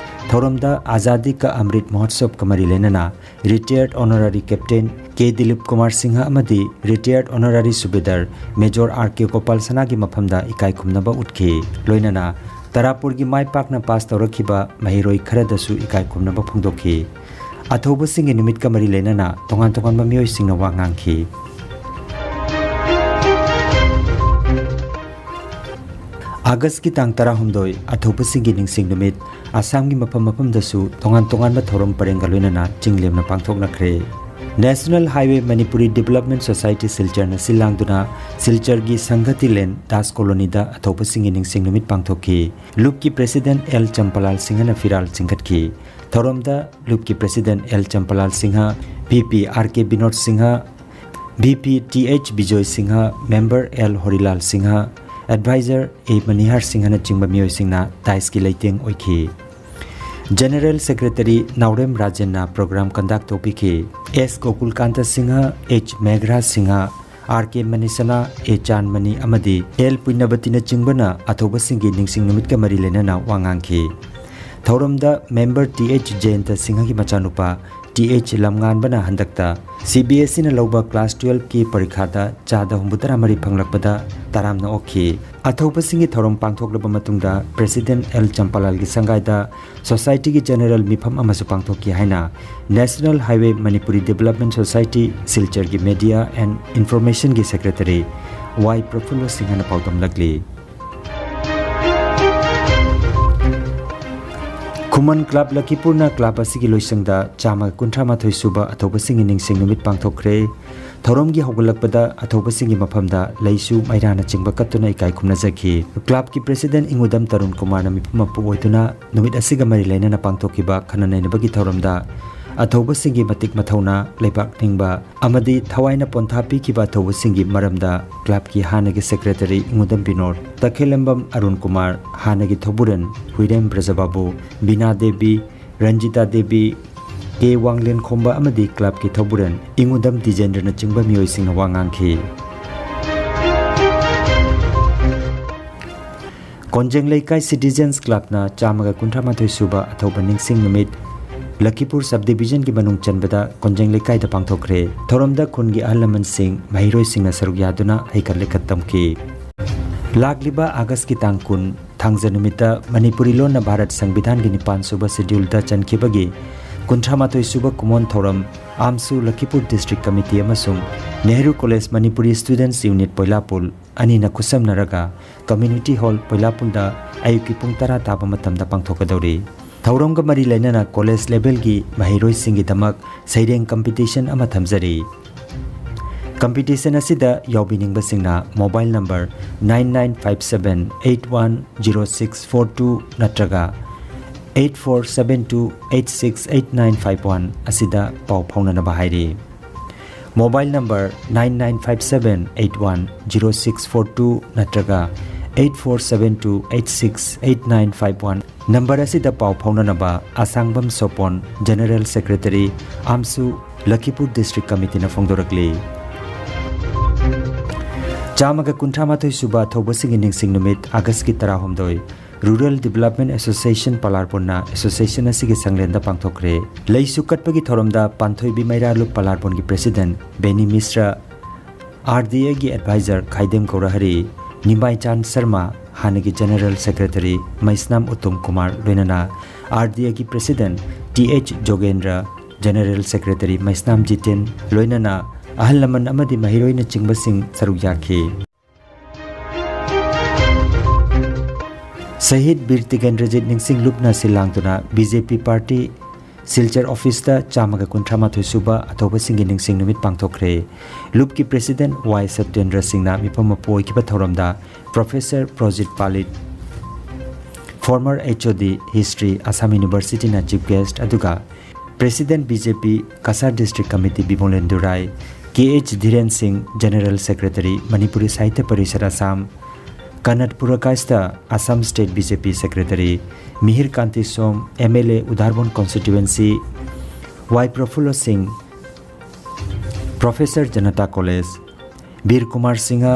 ꯊꯧꯔꯝꯗ ꯑꯖꯥꯗꯤ ꯀꯥ ꯑꯃ꯭ꯔꯤꯠ ꯃꯍꯣꯠꯁꯕꯀ ꯃꯔꯤ ꯂꯩꯅꯅ Retired Honorary Captain K Dilip Kumar Singh ꯑꯃꯗꯤ Retired Honorary Subedar Major R K Gopal ꯁꯅꯥꯒꯤ ꯃꯐꯝꯗ ꯏꯀꯥꯏ ꯈꯨꯝꯅꯕ ꯎꯠꯈꯤ꯫ ꯂꯣꯏꯅꯅ ꯇꯔꯥꯄꯨꯔꯒꯤ ꯃꯥꯏ ꯄꯥꯛꯅ ꯄꯥꯁ ꯇꯧꯔꯛꯈꯤꯕ ꯃꯍꯩꯔꯣꯏ ꯈꯔꯗꯁꯨ ꯏꯀꯥꯏ ꯈꯨꯝꯅꯕ ꯐꯣꯡꯗꯣꯛꯈꯤ꯫ ꯑꯊꯧꯕꯁꯤꯡꯒꯤ ꯅꯨꯃꯤꯠꯀ ꯃꯔꯤ ꯂꯩꯅꯅ ꯇꯣꯉꯥꯟ ꯇꯣꯉꯥꯟꯕ ꯃꯤꯑꯣꯏꯁꯤꯡꯅ ꯋꯥ ꯉꯥꯡꯈꯤ꯫ ꯑꯥꯒꯁꯀꯤ ꯇꯥꯡ ꯇꯔꯥꯍꯨꯝꯗꯣꯏ, ꯑꯊꯧꯕꯁꯤꯡꯒꯤ ꯅꯤꯡꯁꯤꯡ ꯅꯨꯃꯤꯠ, ꯑꯁꯥꯝꯒꯤ ꯃꯐꯝ ꯃꯐꯝꯗꯁꯨ ꯇꯣꯉꯥꯟ ꯇꯣꯉꯥꯟꯕ ꯊꯧꯔꯝ ꯄꯔꯦꯡꯒ ꯂꯣꯏꯅꯅ ꯆꯤꯡ ꯂꯦꯝꯅ ꯄꯥꯡꯊꯣꯛꯅꯈ꯭ꯔꯦ꯫ National Highway Manipuri Development Society ꯁꯤꯜꯆꯔꯅ ꯁꯤꯜ ꯂꯥꯡꯗꯨꯅ ꯁꯤꯜꯆꯔꯒꯤ ꯁꯪꯒꯇꯤ ꯂꯦꯟ ꯗꯥꯁ ꯀꯣꯂꯣꯅꯤꯗ ꯑꯊꯧꯕꯁꯤꯡꯒꯤ ꯅꯤꯡꯁꯤꯡ ꯅꯨꯃꯤꯠ ꯄꯥꯡꯊꯣꯛꯈꯤ꯫ ꯂꯨꯞꯀꯤ President ꯑꯦꯜ ꯆꯝꯄꯂꯥꯜ ꯁꯤꯡꯍꯅ ꯐꯤꯔꯥꯜ ꯆꯤꯡꯈꯠꯈꯤ꯫ ꯊꯧꯔꯝꯗ ꯂꯨꯞꯀꯤ President L Champalal Singh, VP R K Binod Singh, VP T H Bijoy Singh, Member L Horilal Singh, Advisor A Manihar ꯁꯤꯡꯍꯅꯆꯤꯡꯕ ꯃꯤꯑꯣꯏꯁꯤꯡꯅ ꯗꯥꯏꯁꯀꯤ ꯂꯩꯇꯦꯡ ꯑꯣꯏꯈꯤ꯫ General Secretary ꯅꯥꯎꯔꯦꯝ ꯔꯥꯖꯦꯟꯅ program conduct ꯇꯧꯕꯤꯈꯤ꯫ S Gokulkanta Singh, H Meghra Singh, R K ꯃꯅꯤꯁꯅꯥ, ꯑꯦ ꯆꯥꯟꯃꯅꯤ ꯑꯃꯗꯤ ꯑꯦꯜ ꯄꯨꯏꯅꯕꯇꯤꯅꯆꯤꯡꯕꯅ ꯑꯊꯧꯕꯁꯤꯡꯒꯤ ꯅꯤꯡꯁꯤꯡ ꯅꯨꯃꯤꯠꯀ ꯃꯔꯤ ꯂꯩꯅꯅ ꯋꯥ ꯉꯥꯡꯈꯤ꯫ ꯊꯧꯔꯝꯗ Member ꯇꯤ ꯑꯩꯆ ꯖꯌꯟꯇ ꯁꯤꯡꯍꯒꯤ ꯃꯆꯥꯅꯨꯄꯥ ꯇꯤ ꯑꯩꯆ ꯂꯝꯉꯥꯟꯕꯅ ꯍꯟꯗꯛꯇ ꯁꯤ ꯕꯤ ꯑꯦꯁ ꯏꯅ ꯂꯧꯕ class twelve ꯀꯤ ꯄꯔꯤꯈꯥꯗ ꯆꯥꯗ ꯍꯨꯝꯐꯨꯇꯔꯥ ꯃꯔꯤ ꯐꯪꯂꯛꯄꯗ ꯇꯔꯥꯝꯅ ꯑꯣꯛꯈꯤ꯫ ꯑꯊꯧꯕꯁꯤꯡꯒꯤ ꯊꯧꯔꯝ ꯄꯥꯡꯊꯣꯛꯂꯕ ꯃꯇꯨꯡꯗ President ꯑꯦꯜ ꯆꯝꯄꯥꯂꯥꯜꯒꯤ ꯁꯪꯒꯥꯏꯗ Society ꯒꯤ General ꯃꯤꯐꯝ ꯑꯃꯁꯨ ꯄꯥꯡꯊꯣꯛꯈꯤ ꯍꯥꯏꯅ National Highway Manipuri Development Society ꯁꯤꯜꯆꯔꯒꯤ Media and Information ꯒꯤ Secretary ꯋꯥꯏ ꯄ꯭ꯔꯐꯨꯜꯂ ꯁꯤꯡꯍꯅ ꯄꯥꯎꯗꯝꯂꯛꯂꯤ꯫ ꯈꯨꯃꯟ ꯀ꯭ꯂꯕ ꯂꯈꯤꯄꯨꯔꯅ ꯀ꯭ꯂꯕ ꯑꯁꯤꯒꯤ ꯂꯣꯏꯁꯪꯗ ꯆꯥꯝꯃꯒ ꯀꯨꯟꯊ꯭ꯔꯥ ꯃꯥꯊꯣꯏ ꯁꯨꯕ ꯑꯊꯧꯕꯁꯤꯡꯒꯤ ꯅꯤꯡꯁꯤꯡ ꯅꯨꯃꯤꯠ ꯄꯥꯡꯊꯣꯛꯈ꯭ꯔꯦ꯫ ꯊꯧꯔꯝꯒꯤ ꯍꯧꯒꯠꯂꯛꯄꯗ ꯑꯊꯧꯕꯁꯤꯡꯒꯤ ꯃꯐꯝꯗ ꯂꯩꯁꯨ ꯃꯩꯔꯥꯅꯆꯤꯡꯕ ꯀꯠꯇꯨꯅ ꯏꯀꯥꯏ ꯈꯨꯝꯅꯖꯈꯤ꯫ ꯀ꯭ꯂꯕꯀꯤ ꯄ꯭ꯔꯦꯁꯤꯗꯦꯟ ꯏꯉꯨꯗꯝ ꯇꯔꯨꯟ ꯀꯨꯃꯥꯔꯅ ꯃꯤꯄꯨꯝ ꯃꯄꯨ ꯑꯣꯏꯗꯨꯅ ꯅꯨꯃꯤꯠ ꯑꯁꯤꯒ ꯃꯔꯤ ꯂꯩꯅꯅ ꯄꯥꯡꯊꯣꯛꯈꯤꯕ ꯈꯟꯅ ꯅꯩꯅꯕꯒꯤ ꯊꯧꯔꯝꯗ ꯑꯊꯧꯕꯁꯤꯡꯒꯤ ꯃꯇꯤꯛ ꯃꯊꯧꯅꯥ, ꯂꯩꯕꯥꯛ ꯅꯤꯡꯕ ꯑꯃꯗꯤ ꯊꯋꯥꯏꯅ ꯄꯣꯟꯊꯥ ꯄꯤꯈꯤꯕ ꯑꯊꯧꯕꯁꯤꯡꯒꯤ ꯃꯔꯝꯗ ꯀ꯭ꯂꯕꯀꯤ ꯍꯥꯟꯅꯒꯤ ꯁꯦꯀ꯭ꯔꯦꯇꯔꯤ ꯏꯉꯨꯗꯝ ꯕꯤꯅꯣꯗ, ꯇꯈꯦꯂꯝꯕꯝ ꯑꯔꯨꯟ ꯀꯨꯃꯥꯔ, ꯍꯥꯟꯅꯒꯤ ꯊꯧꯕꯨꯔꯦꯟ ꯍꯨꯏꯔꯦꯝ ꯕ꯭ꯔꯖꯕꯥꯕꯨ, ꯕꯤꯅꯥ ꯗꯦꯕꯤ, ꯔꯟꯖꯤꯇꯥ ꯗꯦꯕꯤ, ꯀꯦ ꯋꯥꯡꯂꯦꯟꯈꯣꯝꯕ ꯑꯃꯗꯤ ꯀ꯭ꯂꯕꯀꯤ ꯊꯧꯕꯨꯔꯦꯟ ꯏꯉꯨꯗꯝ ꯗꯤꯖꯦꯟꯗ꯭ꯔꯅꯆꯤꯡꯕ ꯃꯤꯑꯣꯏꯁꯤꯡꯅ ꯋꯥ ꯉꯥꯡꯈꯤ꯫ ꯀꯣꯟꯖꯦꯡ ꯂꯩꯀꯥꯏ ꯁꯤꯇꯤꯖꯦꯟꯁ ꯀ꯭ꯂꯕꯅ ꯆꯥꯝꯃꯒ ꯀꯨꯟꯊ꯭ꯔꯥ ꯃꯥꯊꯣꯏ ꯁꯨꯕ ꯑꯊꯧꯕ ꯅꯤꯡꯁꯤꯡ ꯅꯨꯃꯤꯠ ꯂꯈꯤꯄꯨꯔ ꯁꯕ ꯗꯤꯕꯤꯖꯟꯒꯤ ꯃꯅꯨꯡ ꯆꯟꯕꯗ ꯀꯣꯟꯖꯦꯡ ꯂꯩꯀꯥꯏꯗ ꯄꯥꯡꯊꯣꯛꯈ꯭ꯔꯦ꯫ ꯊꯧꯔꯝꯗ ꯈꯨꯟꯒꯤ ꯑꯍꯜ ꯂꯃꯟꯁꯤꯡ, ꯃꯍꯩꯔꯣꯏꯁꯤꯡꯅ ꯁꯔꯨꯛ ꯌꯥꯗꯨꯅ ꯍꯩꯀꯠ ꯂꯩꯀꯠ ꯇꯝꯈꯤ꯫ ꯂꯥꯛꯂꯤꯕ ꯑꯥꯒꯁꯀꯤ ꯇꯥꯡ ꯀꯨꯟ, ꯊꯥꯡꯖ ꯅꯨꯃꯤꯠꯇ ꯃꯅꯤꯄꯨꯔꯤ ꯂꯣꯟꯅ ꯚꯥꯔꯠ ꯁꯪꯕꯤꯙꯥꯟꯒꯤ ꯅꯤꯄꯥꯟ ꯁꯨꯕ ꯁꯦꯗ꯭ꯌꯨꯜꯗ ꯆꯟꯈꯤꯕꯒꯤ ꯀꯨꯟꯊ꯭ꯔꯥ ꯃꯥꯊꯣꯏ ꯁꯨꯕ ꯀꯨꯃꯣꯟ ꯊꯧꯔꯝ ꯑꯥꯝꯁꯨ ꯂꯈꯤꯄꯨꯔ ꯗꯤꯁꯇ꯭ꯔꯤꯛ ꯀꯃꯤꯇꯤ ꯑꯃꯁꯨꯡ ꯅꯦꯍꯔꯨ ꯀꯣꯂꯦꯖ ꯃꯅꯤꯄꯨꯔꯤ ꯁ꯭ꯇꯨꯗꯦꯟꯠꯁ ꯌꯨꯅꯤꯠ ꯄꯣꯏꯂꯥꯄꯨꯜ ꯑꯅꯤꯅ ꯈꯨꯠꯁꯝꯅꯔꯒ ꯀꯝꯃ꯭ꯌꯨꯅꯤꯇꯤ ꯍꯣꯜ ꯄꯣꯏꯂꯥꯄꯨꯜꯗ ꯑꯌꯨꯛꯀꯤ ꯄꯨꯡ ꯇꯔꯥ ꯇꯥꯕ ꯃꯇꯝꯗ ꯄꯥꯡꯊꯣꯛꯀꯗꯧꯔꯤ꯫ ꯊꯧꯔꯝꯒ ꯃꯔꯤ ꯂꯩꯅꯅ ꯀꯣꯂꯦꯖ ꯂꯦꯚꯦꯜꯒꯤ ꯃꯍꯩꯔꯣꯏꯁꯤꯡꯒꯤꯗꯃꯛ ꯁꯩꯔꯦꯡ ꯀꯝꯄꯤꯇꯤꯁꯟ ꯑꯃ ꯊꯝꯖꯔꯤ꯫ ꯀꯝꯄꯤꯇꯤꯁꯟ ꯑꯁꯤꯗ ꯌꯥꯎꯕꯤꯅꯤꯡꯕꯁꯤꯡꯅ mobile number nine nine five seven eight one zero six four two ꯅꯠꯇ꯭ꯔꯒ eight four seven two eight six eight nine five one ꯑꯁꯤꯗ ꯄꯥꯎ ꯐꯥꯎꯅꯅꯕ ꯍꯥꯏꯔꯤ꯫ Mobile number nine nine five seven eight one zero six four two ꯅꯠꯇ꯭ꯔꯒ eight four seven two eight six eight nine five one number ꯑꯁꯤꯗ ꯄꯥꯎ ꯐꯥꯎꯅꯅꯕ ꯑꯁꯥꯡꯕꯝ ꯁꯣꯄꯣꯟ, general secretary, ꯑꯥꯝꯁꯨ, ꯂꯈꯤꯄꯨꯔ district ꯀꯃꯤꯇꯤꯅ ꯐꯣꯡꯗꯣꯔꯛꯂꯤ꯫ ꯆꯥꯝꯃꯒ ꯀꯨꯟꯊ꯭ꯔꯥ ꯃꯥꯊꯣꯏ ꯁꯨꯕ ꯊꯧꯕꯁꯤꯡꯒꯤ ꯅꯤꯡꯁꯤꯡ ꯅꯨꯃꯤꯠ ꯑꯥꯒꯁꯀꯤ ꯇꯔꯥꯍꯨꯝꯗꯣꯏ, ꯔꯨꯔꯦꯜ ꯗꯤꯕꯦꯂꯞꯃꯦꯟ ꯑꯦꯁꯣꯁꯤꯌꯦꯁꯟ ꯄꯂꯥꯔꯄꯨꯔꯅ ꯑꯦꯁꯣꯁꯤꯌꯦꯁꯟ ꯑꯁꯤꯒꯤ ꯁꯪꯂꯦꯟꯗ ꯄꯥꯡꯊꯣꯛꯈ꯭ꯔꯦ꯫ ꯂꯩꯁꯨ ꯀꯠꯄꯒꯤ ꯊꯧꯔꯝꯗ ꯄꯥꯟꯊꯣꯏꯕꯤ ꯃꯩꯔꯥꯂꯨꯞ ꯄꯂꯥꯔꯄꯨꯔꯒꯤ ꯄ꯭ꯔꯦꯁꯤꯗꯦꯟꯠ ꯕꯦꯅꯤ ꯃꯤꯁ꯭ꯔ, ꯑꯥꯔ ꯗꯤ ꯑꯦꯒꯤ ꯑꯦꯗꯚꯥꯏꯖꯔ ꯈꯥꯏꯗꯦꯝ ꯒꯧꯔꯍꯔꯤ, ꯅꯤꯃꯥꯏꯆꯥꯟ ꯁꯔꯃ, ꯍꯥꯟꯅꯒꯤ ꯖꯦꯅꯔꯦꯜ ꯁꯦꯀ꯭ꯔꯦꯇꯔꯤ ꯃꯩꯁꯅꯥꯝ ꯎꯠꯇꯝ ꯀꯨꯃꯥꯔ, ꯂꯣꯏꯅꯅ ꯑꯥꯔ ꯗꯤ ꯑꯦꯒꯤ president T H Jogendra, general secretary Meisnam Jiten, ꯂꯣꯏꯅꯅ ꯑꯍꯜ ꯂꯃꯟ ꯑꯃꯗꯤ ꯃꯍꯩꯔꯣꯏꯅꯆꯤꯡꯕꯁꯤꯡ ꯁꯔꯨꯛ ꯌꯥꯈꯤ꯫ ꯁꯍꯤꯗ ꯕꯤꯔ ꯇꯤꯀꯦꯟꯗ꯭ꯔꯖꯤꯠ ꯅꯤꯡꯁꯤꯡ ꯂꯨꯞꯅ ꯁꯤꯜ ꯂꯥꯡꯗꯨꯅ ꯕꯤ ꯖꯦ ꯄꯤ ꯄꯥꯔꯇꯤ ꯁꯤꯜꯆꯔ ꯑꯣꯐꯤꯁꯇ ꯆꯥꯝꯃꯒ ꯀꯨꯟꯊ꯭ꯔꯥ ꯃꯥꯊꯣꯏ ꯁꯨꯕ ꯑꯊꯧꯕꯁꯤꯡꯒꯤ ꯅꯤꯡꯁꯤꯡ ꯅꯨꯃꯤꯠ ꯄꯥꯡꯊꯣꯛꯈ꯭ꯔꯦ꯫ ꯂꯨꯞꯀꯤ ꯄ꯭ꯔꯦꯁꯤꯗꯦꯟꯠ ꯋꯥꯏ ꯁꯇ꯭ꯌꯦꯟꯗ꯭ꯔ ꯁꯤꯡꯅ ꯃꯤꯐꯝ ꯃꯄꯨ ꯑꯣꯏꯈꯤꯕ ꯊꯧꯔꯝꯗ professor ꯄ꯭ꯔꯣꯖꯤꯠ ꯄꯥꯂꯤꯠ, former H O D History, Assam University ꯅ chief guest, ꯑꯗꯨꯒ President B J P Cachar District Committee ꯕꯤꯃꯣꯂꯦꯟꯗꯨ ꯔꯥꯏ, K H ꯙꯤꯔꯦꯟ ꯁꯤꯡ, General Secretary Manipuri Sahitya Parishad Assam, ꯀꯅꯠ ꯄꯨꯔꯀꯥꯏꯁꯇ Assam State B J P Secretary ꯃꯤꯍꯤꯔ ꯀꯥꯟꯇꯤ ꯁꯣꯝ, M L A ꯎꯗꯥꯔꯕꯣꯟ Constituency, ꯋꯥꯏ ꯄ꯭ꯔꯐꯨꯜꯂ ꯁꯤꯡ, Professor Janata College, ꯕꯤꯔ ꯀꯨꯃꯥꯔ ꯁꯤꯡꯍ,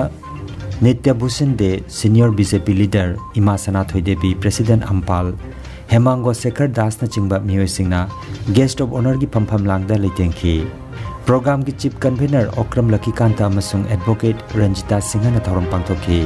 ꯅꯤꯇ꯭ꯌ ꯚꯨꯁꯟ ꯗꯦ, Senior B J P Leader ꯏꯃꯥ ꯁꯅꯥꯊꯣꯏ Devi, President ꯑꯝꯄꯥꯜ, ꯍꯦꯃꯥꯡꯒꯣ Sekhar ꯗꯥꯁꯅꯆꯤꯡꯕ ꯃꯤꯑꯣꯏꯁꯤꯡꯅ Guest of Honour ꯒꯤ ꯐꯝꯐꯝ ꯂꯥꯡꯗ ꯂꯩꯇꯦꯡꯈꯤ꯫ ꯄ꯭ꯔꯣꯒ꯭ꯔꯥꯝꯒꯤ Chief Convener Okram ꯂꯛꯈꯤꯀꯥꯟꯇ ꯑꯃꯁꯨꯡ Advocate Ranjita ꯁꯤꯡꯍꯅ ꯊꯧꯔꯝ ꯄꯥꯡꯊꯣꯛꯈꯤ꯫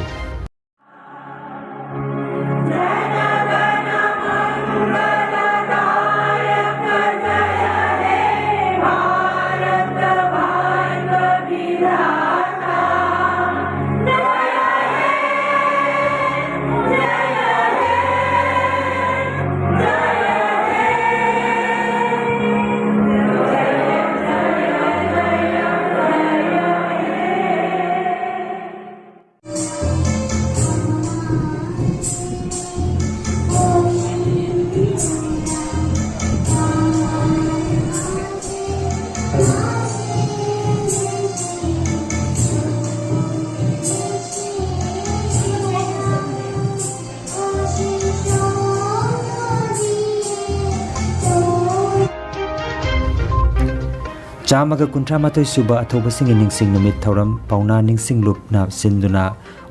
ꯆꯥꯝꯃꯒ ꯀꯨꯟꯊ꯭ꯔꯥ ꯃꯥꯊꯣꯏ ꯁꯨꯕ ꯑꯊꯧꯕꯁꯤꯡꯒꯤ ꯅꯤꯡꯁꯤꯡ ꯅꯨꯃꯤꯠ ꯊꯧꯔꯝ ꯄꯥꯎꯅꯥ ꯅꯤꯡꯁꯤꯡ ꯂꯨꯞꯅ ꯁꯤꯟꯗꯨꯅ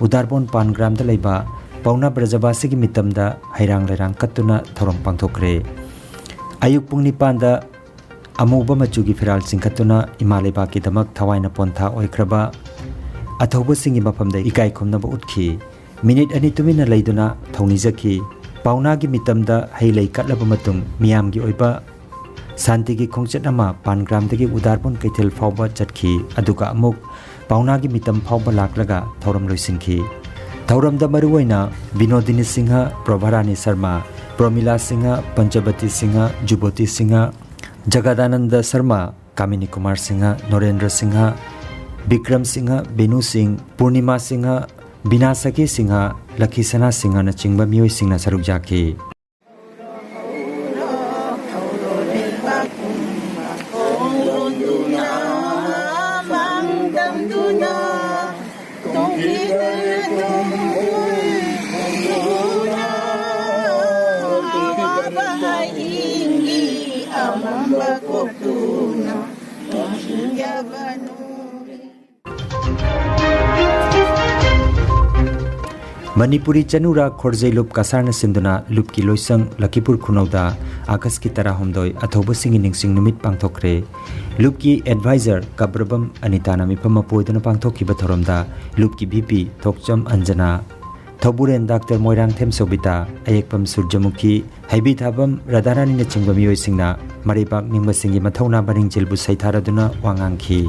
ꯎꯗꯥꯔꯕꯣꯟ ꯄꯥꯟ ꯒ꯭ꯔꯥꯝꯗ ꯂꯩꯕ ꯄꯥꯎꯅꯥ ꯕ꯭ꯔꯖꯕꯥꯁꯤꯒꯤ ꯃꯤꯇꯝꯗ ꯍꯩꯔꯥꯡ ꯂꯩꯔꯥꯡ ꯀꯠꯇꯨꯅ ꯊꯧꯔꯝ ꯄꯥꯡꯊꯣꯛꯈ꯭ꯔꯦ꯫ ꯑꯌꯨꯛ ꯄꯨꯡ ꯅꯤꯄꯥꯟꯗ ꯑꯃꯨꯕ ꯃꯆꯨꯒꯤ ꯐꯤꯔꯥꯜ ꯆꯤꯡꯈꯠꯇꯨꯅ ꯏꯃꯥ ꯂꯩꯕꯥꯛꯀꯤꯗꯃꯛ ꯊꯋꯥꯏꯅ ꯄꯣꯟꯊꯥ ꯑꯣꯏꯈ꯭ꯔꯕ ꯑꯊꯧꯕꯁꯤꯡꯒꯤ ꯃꯐꯝꯗ ꯏꯀꯥꯏ ꯈꯨꯝꯅꯕ ꯎꯠꯈꯤ꯫ ꯃꯤꯅꯤꯠ ꯑꯅꯤ ꯇꯨꯃꯤꯟꯅ ꯂꯩꯗꯨꯅ ꯊꯧꯅꯤꯖꯈꯤ꯫ ꯄꯥꯎꯅꯥꯒꯤ ꯃꯤꯇꯝꯗ ꯍꯩ ꯂꯩ ꯀꯠꯂꯕ ꯃꯇꯨꯡ ꯃꯤꯌꯥꯝꯒꯤ ꯑꯣꯏꯕ ꯁꯥꯟꯇꯤꯒꯤ ꯈꯣꯡꯆꯠ ꯑꯃ ꯄꯥꯟꯒ꯭ꯔꯥꯝꯗꯒꯤ ꯎꯗꯥꯔꯕꯣꯟ ꯀꯩꯊꯦꯜ ꯐꯥꯎꯕ ꯆꯠꯈꯤ, ꯑꯗꯨꯒ ꯑꯃꯨꯛ ꯄꯥꯎꯅꯥꯒꯤ ꯃꯤꯇꯝ ꯐꯥꯎꯕ ꯂꯥꯛꯂꯒ ꯊꯧꯔꯝ ꯂꯣꯏꯁꯤꯟꯈꯤ꯫ ꯊꯧꯔꯝꯗ ꯃꯔꯨꯑꯣꯏꯅ ꯕꯤꯅꯣꯗꯤꯅꯤ ꯁꯤꯡꯍ, ꯄ꯭ꯔꯚꯥꯔꯥꯅꯤ ꯁꯔꯃ, ꯄ꯭ꯔꯣꯃꯤꯂꯥ ꯁꯤꯡꯍ, ꯄꯟꯆꯕꯇꯤ ꯁꯤꯡꯍ, ꯖꯨꯕꯣꯇꯤ ꯁꯤꯡꯍ, ꯖꯒꯗꯥꯅꯟꯗ ꯁꯔꯃ, ꯀꯥꯃꯤꯅꯤ ꯀꯨꯃꯥꯔ ꯁꯤꯡꯍ, ꯅꯣꯔꯦꯟꯗ꯭ꯔ ꯁꯤꯡꯍ, ꯕꯤꯀ꯭ꯔꯝ ꯁꯤꯡꯍ, ꯕꯤꯅꯨ ꯁꯤꯡ, ꯄꯨꯔꯅꯤꯃꯥ ꯁꯤꯡꯍ, ꯕꯤꯅꯥ ꯁꯈꯤ ꯁꯤꯡꯍ, ꯂꯈꯤ ꯁꯅꯥ ꯁꯤꯡꯍꯅꯆꯤꯡꯕ ꯃꯤꯑꯣꯏꯁꯤꯡꯅ ꯁꯔꯨꯛ ꯌꯥꯈꯤ꯫ ꯃꯅꯤꯄꯨꯔꯤ ꯆꯅꯨꯔꯥ ꯈꯣꯔꯖꯩ ꯂꯨꯞ ꯀꯁꯥꯔꯅ ꯁꯤꯟꯗꯨꯅ ꯂꯨꯞꯀꯤ ꯂꯣꯏꯁꯪ ꯂꯈꯤꯄꯨꯔ ꯈꯨꯅꯧꯗ ꯑꯥꯒꯁꯀꯤ ꯇꯔꯥꯍꯨꯝꯗꯣꯏ ꯑꯊꯧꯕꯁꯤꯡꯒꯤ ꯅꯤꯡꯁꯤꯡ ꯅꯨꯃꯤꯠ ꯄꯥꯡꯊꯣꯛꯈ꯭ꯔꯦ꯫ ꯂꯨꯞꯀꯤ ꯑꯦꯗꯚꯥꯏꯖꯔ ꯀꯕ꯭ꯔꯕꯝ ꯑꯅꯤꯇꯥꯅ ꯃꯤꯐꯝ ꯑꯃ ꯄꯣꯏꯗꯨꯅ ꯄꯥꯡꯊꯣꯛꯈꯤꯕ ꯊꯧꯔꯝꯗ ꯂꯨꯞꯀꯤ ꯚꯤ ꯄꯤ ꯊꯣꯛꯆꯝ ꯑꯟꯖꯅꯥ, ꯊꯧꯕꯨꯔꯦꯟ ꯗꯥꯛꯇꯔ ꯃꯣꯏꯔꯥꯡꯊꯦꯝ ꯁꯣꯕꯤꯇꯥ, ꯑꯌꯦꯛꯄꯝ ꯁꯨꯔꯖꯃꯨꯈꯤ, ꯍꯩꯕꯤꯊꯥꯕꯝ ꯔꯥꯙꯥꯔꯥꯅꯤꯅꯆꯤꯡꯕ ꯃꯤꯑꯣꯏꯁꯤꯡꯅ ꯃꯔꯩꯕꯥꯛ ꯅꯤꯡꯕꯁꯤꯡꯒꯤ ꯃꯊꯧꯅꯥ ꯃꯔꯤꯡꯖꯦꯜꯕꯨ ꯁꯩꯊꯥꯔꯗꯨꯅ ꯋꯥ ꯉꯥꯡꯈꯤ꯫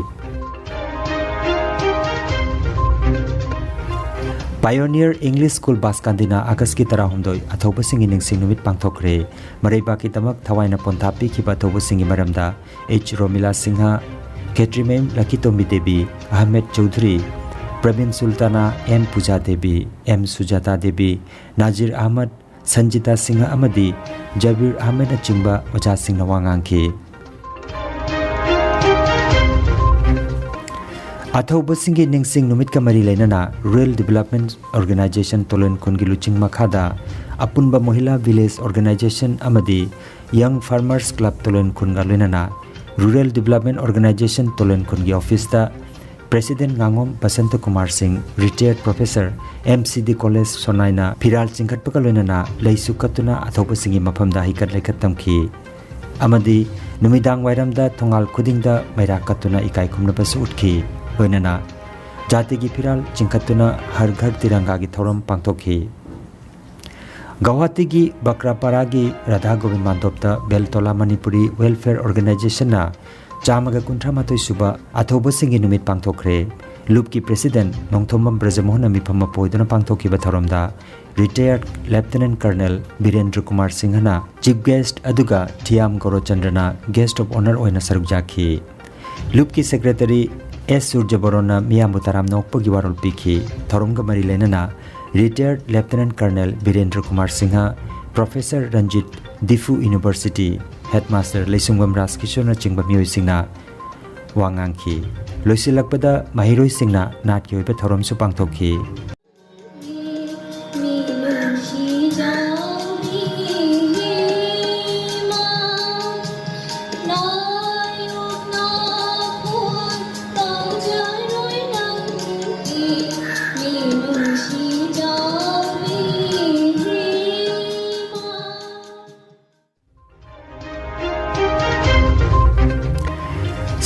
ꯄꯥꯏꯑꯣꯅꯤꯌꯔ ꯏꯪꯂꯤꯁ ꯁ꯭ꯀꯨꯜ ꯕꯥꯁꯀꯥꯟꯗꯤꯅ ꯑꯥꯒꯁꯀꯤ ꯇꯔꯥꯍꯨꯝꯗꯣꯏ ꯑꯊꯧꯕꯁꯤꯡꯒꯤ ꯅꯤꯡꯁꯤꯡ ꯅꯨꯃꯤꯠ ꯄꯥꯡꯊꯣꯛꯈ꯭ꯔꯦ꯫ ꯃꯔꯩꯕꯥꯛꯀꯤꯗꯃꯛ ꯊꯋꯥꯏꯅ ꯄꯣꯟꯊꯥ ꯄꯤꯈꯤꯕ ꯑꯊꯧꯕꯁꯤꯡꯒꯤ ꯃꯔꯝꯗ ꯑꯩꯆ ꯔꯣꯃꯤꯂꯥ ꯁꯤꯡꯍ, ꯈꯦꯇ꯭ꯔꯤꯃꯌꯨꯝ ꯂꯛꯀꯤꯇꯣꯝꯕꯤ ꯗꯦꯕꯤ, ꯑꯍꯃꯦꯗ ꯆꯧꯙꯨꯔꯤ, ꯄ꯭ꯔꯕꯤꯟ ꯁꯨꯜꯇꯥꯅꯥ, ꯑꯦꯝ ꯄꯨꯖꯥ ꯗꯦꯕꯤ, ꯑꯦꯝ ꯁꯨꯖꯥꯇꯥ ꯗꯦꯕꯤ, ꯅꯥꯖꯤꯔ ꯑꯍꯃꯗ, ꯁꯟꯖꯤꯇꯥ ꯁꯤꯡꯍ ꯑꯃꯗꯤ ꯖꯕꯤꯔ ꯑꯍꯃꯦꯗꯅꯆꯤꯡꯕ ꯑꯣꯖꯥꯁꯤꯡꯅ ꯋꯥ ꯉꯥꯡꯈꯤ꯫ ꯑꯊꯧꯕꯁꯤꯡꯒꯤ ꯅꯤꯡꯁꯤꯡ ꯅꯨꯃꯤꯠꯀ ꯃꯔꯤ ꯂꯩꯅꯅ ꯔꯨꯔꯦꯜ ꯗꯤꯕꯦꯂꯞꯃꯦꯟꯠ ꯑꯣꯔꯒꯅꯥꯏꯖꯦꯁꯟ ꯇꯣꯂꯣꯟ ꯈꯨꯟꯒꯤ ꯂꯨꯆꯤꯡ ꯃꯈꯥꯗ ꯑꯄꯨꯟꯕ ꯃꯣꯍꯤꯂꯥ ꯚꯤꯂꯦꯖ ꯑꯣꯔꯒꯅꯥꯏꯖꯦꯁꯟ ꯑꯃꯗꯤ ꯌꯪ ꯐꯥꯔꯃꯔꯁ ꯀ꯭ꯂꯕ ꯇꯣꯂꯣꯟ ꯈꯨꯟꯒ ꯂꯣꯏꯅꯅ ꯔꯨꯔꯦꯜ ꯗꯤꯕꯦꯂꯞꯃꯦꯟꯠ ꯑꯣꯔꯒꯅꯥꯏꯖꯦꯁꯟ ꯇꯣꯂꯣꯟ ꯈꯨꯟꯒꯤ ꯑꯣꯐꯤꯁꯇ ꯄ꯭ꯔꯦꯁꯤꯗꯦꯟꯠ ꯉꯥꯉꯣꯝ ꯕꯁꯟꯇ ꯀꯨꯃꯥꯔ ꯁꯤꯡ, ꯔꯤꯇꯥꯌꯔꯗ ꯄ꯭ꯔꯣꯐꯦꯁꯔ ꯑꯦꯝ ꯁꯤ ꯗꯤ ꯀꯣꯂꯦꯖ ꯁꯣꯅꯥꯏꯅ ꯐꯤꯔꯥꯜ ꯆꯤꯡꯈꯠꯄꯒ ꯂꯣꯏꯅꯅ ꯂꯩꯁꯨ ꯀꯠꯇꯨꯅ ꯑꯊꯧꯕꯁꯤꯡꯒꯤ ꯃꯐꯝꯗ ꯍꯩꯀꯠ ꯂꯩꯀꯠ ꯇꯝꯈꯤ꯫ ꯑꯃꯗꯤ ꯅꯨꯃꯤꯗꯥꯡ ꯋꯥꯏꯔꯝꯗ ꯊꯣꯡꯒꯥꯜ ꯈꯨꯗꯤꯡꯗ ꯃꯩꯔꯥ ꯀꯠꯇꯨꯅ ꯏꯀꯥꯏ ꯈꯨꯝꯅꯕꯁꯨ ꯎꯠꯈꯤ꯫ ꯂꯣꯏꯅꯅ ꯖꯥꯇꯤꯒꯤ ꯐꯤꯔꯥꯜ ꯆꯤꯡꯈꯠꯇꯨꯅ ꯍꯔ ꯘꯔ ꯇꯤꯔꯪꯒꯥꯒꯤ ꯊꯧꯔꯝ ꯄꯥꯡꯊꯣꯛꯈꯤ꯫ ꯒꯧꯍꯥꯇꯤꯒꯤ ꯕꯀ꯭ꯔꯥꯄꯥꯔꯥꯒꯤ ꯔꯥꯙꯥ ꯒꯣꯕꯤꯟ ꯃꯥꯟꯗꯣꯞꯇ ꯕꯦꯜꯇꯣꯂꯥ ꯃꯅꯤꯄꯨꯔꯤ ꯋꯦꯜꯐꯤꯌꯔ ꯑꯣꯔꯒꯅꯥꯏꯖꯦꯁꯟꯅ ꯆꯥꯝꯃꯒ ꯀꯨꯟꯊ꯭ꯔꯥ ꯃꯥꯊꯣꯏ ꯁꯨꯕ ꯑꯊꯧꯕꯁꯤꯡꯒꯤ ꯅꯨꯃꯤꯠ ꯄꯥꯡꯊꯣꯛꯈ꯭ꯔꯦ꯫ ꯂꯨꯞꯀꯤ ꯄ꯭ꯔꯦꯁꯤꯗꯦꯟꯠ ꯅꯣꯡꯊꯣꯝꯕꯝ ꯕ꯭ꯔꯖꯃꯣꯍꯟꯅ ꯃꯤꯐꯝ ꯑꯃ ꯄꯣꯏꯗꯨꯅ ꯄꯥꯡꯊꯣꯛꯈꯤꯕ ꯊꯧꯔꯝꯗ ꯔꯤꯇꯥꯌꯔꯗ ꯂꯦꯐꯇꯤꯅꯦꯟꯠ ꯀꯔꯅꯦꯜ ꯕꯤꯔꯦꯟꯗ꯭ꯔ ꯀꯨꯃꯥꯔ ꯁꯤꯡꯍꯅ ꯆꯤꯐ ꯒꯦꯁ꯭ꯠ ꯑꯗꯨꯒ ꯊꯤꯌꯥꯝ ꯒꯧꯔꯆꯟꯗ꯭ꯔꯅ ꯒꯦꯁ꯭ꯠ ꯑꯣꯐ ꯑꯣꯅꯔ ꯑꯣꯏꯅ ꯁꯔꯨꯛ ꯌꯥꯈꯤ꯫ ꯂꯨꯞꯀꯤ ꯁꯦꯀ꯭ꯔꯦꯇꯔꯤ ꯑꯦꯁ ꯁꯨꯔꯖꯕꯔꯣꯟꯅ ꯃꯤꯌꯥꯝꯕꯨ ꯇꯔꯥꯝꯅ ꯑꯣꯛꯄꯒꯤ ꯋꯥꯔꯣꯜ ꯄꯤꯈꯤ꯫ ꯊꯧꯔꯝꯒ ꯃꯔꯤ ꯂꯩꯅꯅ retired lieutenant colonel Birendra Kumar Singh, professor Ranjit, Diphu university headmaster Leisungbam ꯔꯥꯖꯀꯤꯁꯣꯔꯅꯆꯤꯡꯕ ꯃꯤꯑꯣꯏꯁꯤꯡꯅ ꯋꯥ ꯉꯥꯡꯈꯤ꯫ ꯂꯣꯏꯁꯤꯜꯂꯛꯄꯗ ꯃꯍꯩꯔꯣꯏꯁꯤꯡꯅ ꯅꯥꯠꯀꯤ ꯑꯣꯏꯕ ꯊꯧꯔꯝꯁꯨ ꯄꯥꯡꯊꯣꯛꯈꯤ꯫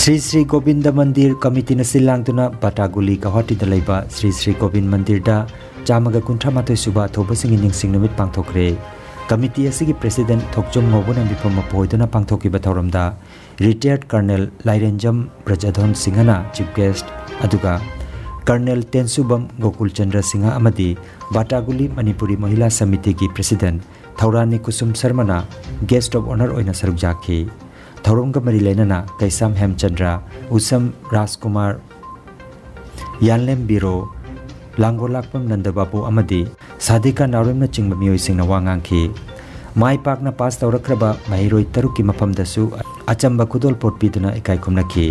ꯁ꯭ꯔꯤ ꯁ꯭ꯔꯤ ꯒꯣꯕꯤꯟꯗ ꯃꯟꯗꯤꯔ ꯀꯃꯤꯇꯤꯅ ꯁꯤꯜ ꯂꯥꯡꯗꯨꯅ ꯕꯥꯇꯥꯒꯨꯂꯤ ꯒꯧꯍꯥꯇꯤꯗ ꯂꯩꯕ ꯁ꯭ꯔꯤ ꯁ꯭ꯔꯤ ꯒꯣꯕꯤꯟꯗ ꯃꯟꯗꯤꯔꯗ ꯆꯥꯝꯃꯒ ꯀꯨꯟꯊ꯭ꯔꯥ ꯃꯥꯊꯣꯏ ꯁꯨꯕ ꯑꯊꯧꯕꯁꯤꯡꯒꯤ ꯅꯤꯡꯁꯤꯡ ꯅꯨꯃꯤꯠ ꯄꯥꯡꯊꯣꯛꯈ꯭ꯔꯦ꯫ ꯀꯃꯤꯇꯤ ꯑꯁꯤꯒꯤ ꯄ꯭ꯔꯦꯁꯤꯗꯦꯟꯠ ꯊꯣꯛꯆꯣꯝ ꯉꯧꯕꯅ ꯃꯤꯐꯝ ꯑꯃ ꯄꯣꯏꯗꯨꯅ ꯄꯥꯡꯊꯣꯛꯈꯤꯕ ꯊꯧꯔꯝꯗ ꯔꯤꯇꯥꯌꯔꯗ ꯀꯔꯅꯦꯜ ꯂꯥꯏꯔꯦꯟꯖꯝ ꯕ꯭ꯔꯖꯙꯣꯟ ꯁꯤꯡꯍꯅ ꯆꯤꯐ ꯒꯦꯁ꯭ꯠ, ꯑꯗꯨꯒ ꯀꯔꯅꯦꯜ ꯇꯦꯟꯁꯨꯕꯝ ꯒꯣꯀꯨꯜ ꯆꯟꯗ꯭ꯔ ꯁꯤꯡꯍ ꯑꯃꯗꯤ ꯕꯥꯇꯥꯒꯨꯂꯤ ꯃꯅꯤꯄꯨꯔꯤ ꯃꯍꯤꯂꯥ ꯁꯃꯤꯇꯤꯒꯤ ꯄ꯭ꯔꯦꯁꯤꯗꯦꯟꯠ ꯊꯧꯔꯥꯅꯤ ꯀꯨꯁꯨꯝ ꯁꯔꯃꯅ ꯒꯦꯁ꯭ꯠ ꯑꯣꯐ ꯑꯣꯅꯔ ꯑꯣꯏꯅ ꯁꯔꯨꯛ ꯌꯥꯈꯤ꯫ ꯊꯧꯔꯝꯒ ꯃꯔꯤ ꯂꯩꯅꯅ ꯀꯩꯁꯥꯝ ꯍꯦꯝꯆꯟꯗ꯭ꯔ, ꯎꯁꯝ ꯔꯥꯖꯀꯨꯃꯥꯔ, ꯌꯥꯟꯂꯦꯝ ꯕꯤꯔꯣ, ꯂꯥꯡꯒꯣꯜꯂꯥꯛꯄꯝ ꯅꯟꯗꯕꯥꯕꯨ ꯑꯃꯗꯤ ꯁꯥꯗꯤꯀꯥ ꯅꯥꯎꯔꯦꯝꯅꯆꯤꯡꯕ ꯃꯤꯑꯣꯏꯁꯤꯡꯅ ꯋꯥ ꯉꯥꯡꯈꯤ꯫ ꯃꯥꯏ ꯄꯥꯛꯅ ꯄꯥꯁ ꯇꯧꯔꯛꯈ꯭ꯔꯕ ꯃꯍꯩꯔꯣꯏ ꯇꯔꯨꯛꯀꯤ ꯃꯐꯝꯗꯁꯨ ꯑꯆꯝꯕ ꯈꯨꯗꯣꯜꯄꯣꯠ ꯄꯤꯗꯨꯅ ꯏꯀꯥꯏ ꯈꯨꯝꯅꯈꯤ꯫